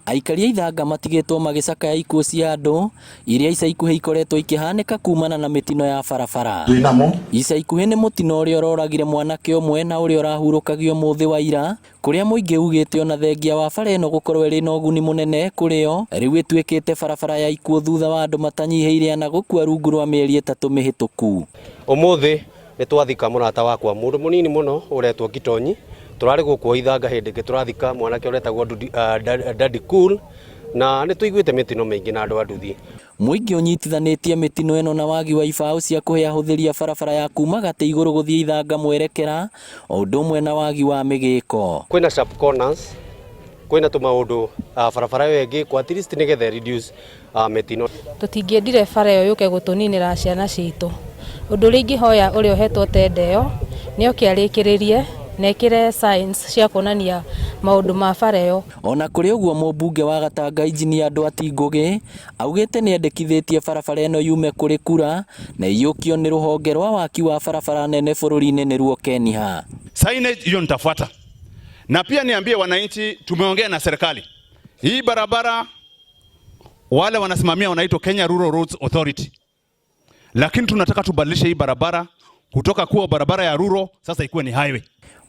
Aikari a Ithanga matigĩtwo magĩcakaya ikuũ cia andũ iria ica ikuhĩ ikoretwo ikĩhanĩka kumana na mĩtino ya barabara. Ica ikuhĩ nĩ mũtino ũrĩa ũroragire mwanake ũmwe na ũrĩa ũrahurũkagio ũmũthĩ wa ira, kũrĩa mũingĩ ugĩte ona thengia wa bara ĩno gũkorwo ĩrĩ na ũguni mũnene kũrĩ o, rĩu ĩtuĩkĩte barabara ya ikuũ thutha wa andũ matanyihĩire ana gũkua rungu rwa mĩeri 3 mĩhĩtũku. Ũmũthĩ nĩ twathika mũrata wakwa mũndũ mũnini mũno ũretwo Gitonyi. Tũrarĩ gũkũ Ithanga hĩndĩ ĩngĩ tũrathika mwanake ũretagwo Daddy Cool, na nĩ tũiguĩte mĩtino mĩingĩ na andũ a nduthi. Mũingĩ ũnyitithanĩtie mĩtino ĩno na wagi wa ibaũ cia kũhe ahũthĩri a barabara ya kuma gatĩ igũrũ gũthiĩ Ithanga mwerekera, o ũndũ ũmwe na wagi wa mĩgĩko. Kwĩna sharp corners, kwĩna tũmaũndũ barabara ĩyo ĩngĩkwo at least nĩgetha reduce mĩtino. Tũtingĩendire bara ĩyo yũke gũtũninĩra ciana citũ. Ũndũ ũrĩa ingĩhoya ũrĩa ũhetwo tenda ĩyo nĩ oke arĩkĩrĩrie na ĩkĩre signs cia kuonania maũndũ ma bara ĩyo. Ona kũrĩ ũguo, mũmbunge wa Gatanga Injinia Ndwati Ngũgĩ augĩte nĩ endekithĩtie barabara ĩno yume kũrĩ kura na ĩiyũkio nĩ rũhonge rwa waki wa barabara nene bũrũri-inĩ nĩruo KENIHA. Signage hiyo nitafuata, na pia niambie wananchi, tumeongea na serikali hii barabara, wale wanasimamia wanaitwa Kenya Rural Roads Authority, lakini tunataka tubadilishe hii barabara kutoka kuwa barabara ya rural sasa ikuwe ni highway.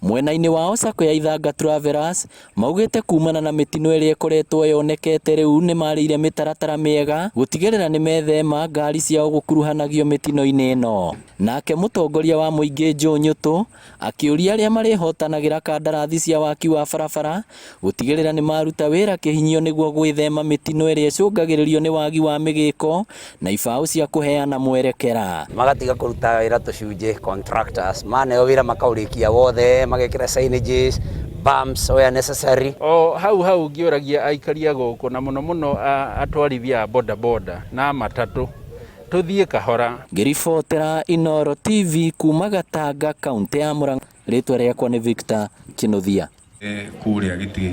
Mwena-inĩ wao, Sacco ya Ithanga Travelers maugĩte kumana na mĩtino ĩrĩa ĩkoretwo yonekete, rĩu nĩ marĩire mĩtaratara mĩega gũtigĩrĩra nĩ methema ngari ciao gũkuruhanagio mĩtino-inĩ ĩno. Nake mũtongoria wa mũingĩ Joe Nyũtũ akĩũria arĩa marĩhotanagĩra kandarathi cia waki wa barabara gũtigĩrĩra nĩ maruta wĩra kĩhinyio nĩguo gwĩthema mĩtino ĩrĩa ĩcũngagĩrĩrio nĩ wagi wa mĩgĩko na ibaũ cia kũheana mwerekera. Magatiga kũruta wĩra tũcunjĩ. Contractors maneo wĩra makaũrĩkia wothe, magekĩra signages, bumps where necessary. O hau hau ngĩũragia aikari a gũkũ na mũno mũno atwarithia a boda boda na matatũ, tũthiĩ kahora. Ngĩribotera Inooro TV kuma Gatanga, kaũntĩ ya Murang'a, rĩtwa rĩakwa nĩ Victor Kinuthia. Kũrĩa gĩtĩ.